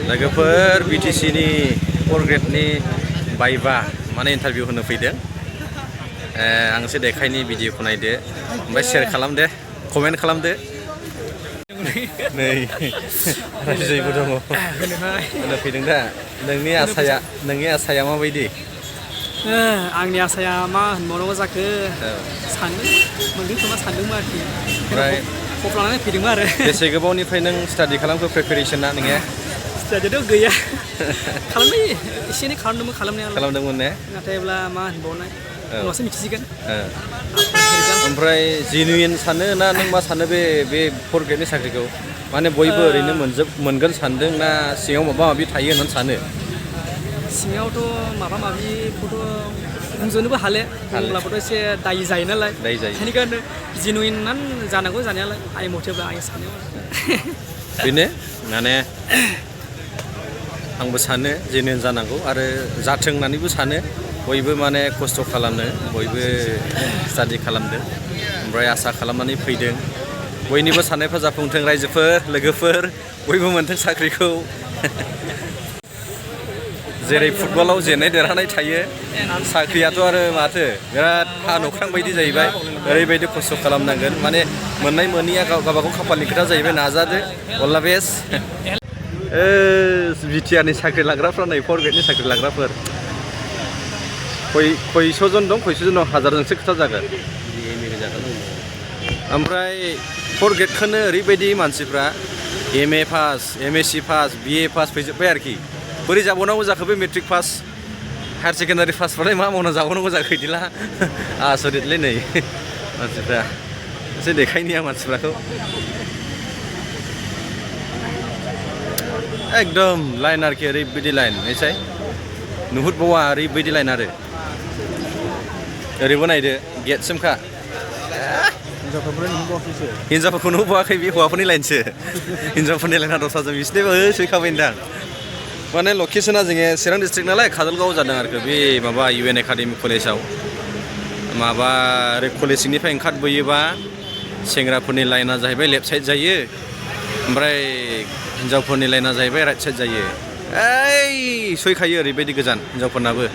लोगोफोर BTC-नि 4 ग्रेडनि बाइबा माने इन्टारभिउ होनो फैदों। आंसो देखायनि भिडिअखौ नायदो ओमफ्राय शेयार खालामदो कमेन्ट खालामदो। नै रायजोबो दङ होनो फैदों दा। नोंनि आसाया माबायदि? आंनि आसाया मा होनबावनांगौ जाखो सानदों मोनगोन खोमा सानदोंमोन आरोखि। ओमफ्राय खबर लानानै फैदोंमोन आरो। बेसे गोबावनिफ्राय नों स्टाडि खालामखो प्रिपेरेसना नोङो? स्टाडियाथ' गैया खालामनाय एसे एनै खालामदोंमोन ने? नाथायब्ला मा होनबावनाय उनावसो मिथिसिगोन। ओमफ्राय जेनुइन सानो ना नों मा सानो बे 4 ग्रेडनि साख्रिखौ? माने बयबो ओरैनो मोनगोन सानदों ना सिङाव माबा माबि थायो होननानै सानो? सिङावथ' माबा माबिखौथ' बुंजोबनोबो बुंब्लाबोथ' एसे दाय जायो नालाय। बेनिखायनो जेनुइनानो जानांगौ जानायालाय आंनि मथेब्ला आंनि साननायाव। बेनो माने आंबो सानो जेनुइन जानांगौ आरो जाथों होननानैबो सानो। बयबो माने खस्थ' खालामनो बयबो स्टाडि खालामदों ओमफ्राय आसा खालामनानै फैदों। बयनिबो साननायफ्रा जाफुंथों रायजोफोर लोगोफोर बयबो मोनथों साख्रिखौ। जेरै फुटबलाव जेननाय देरहानाय थायो साख्रियाथ' आरो माथो बिराद हा नख्रां बायदि जाहैबाय। ओरैबायदि खस्थ' खालामनांगोन माने मोननाय मोनैया गावबागाव खाफालनि खोथा जाहैबाय। नाजादो अल दा बेस्ट। बिटिआरनि साख्रि लाग्राफ्रा नै 4 ग्रेडनि साख्रि लाग्राफोर खयस'जन दं हाजारजोंसो खोथा जागोन। ओमफ्राय 4 ग्रेडखौनो ओरैबायदि मानसिफ्रा MA pass MSc pass BA pass फैजोब्बाय आरोखि। बोरै जाबावनांगौ जाखो बे मेट्रिक पास हायार सेकेन्डारि पासबाथाय मा मावना जाबावनांगौ जाखो बिदिला आसरितलै नै मानसिफ्रा। एसे देखायनि आं मानसिफ्राखौ एकदम लाइन आरोखि ओरैबायदि लाइन नायसाय नुहुरबावा ओरैबायदि लाइन आरो ओरैबो नायदो गेटसिमखा। हिनजावफोरखौ नुबावाखै बे हौवाफोरनि लाइनसो। हिनजावफोरनि लाइना दस्राजों बिसिनिबो सहैखाबायदां। माने लकेसना जोङो चिरां डिस्ट्रिक्ट नालाय काजलगावआव जादों आरोखि बे माबा UN एकाडेमि कलेजाव। माबा ओरै कलेज सिंनिफ्राय ओंखारबोयोबा सेंग्राफोरनि लाइना जाहैबाय लेफ्ट साइड जायो ओमफ्राय हिनजावफोरनि लाइना जाहैबाय राइट साइड जायो। सहैखायो ओरैबायदि गोजान हिनजावफोरनाबो।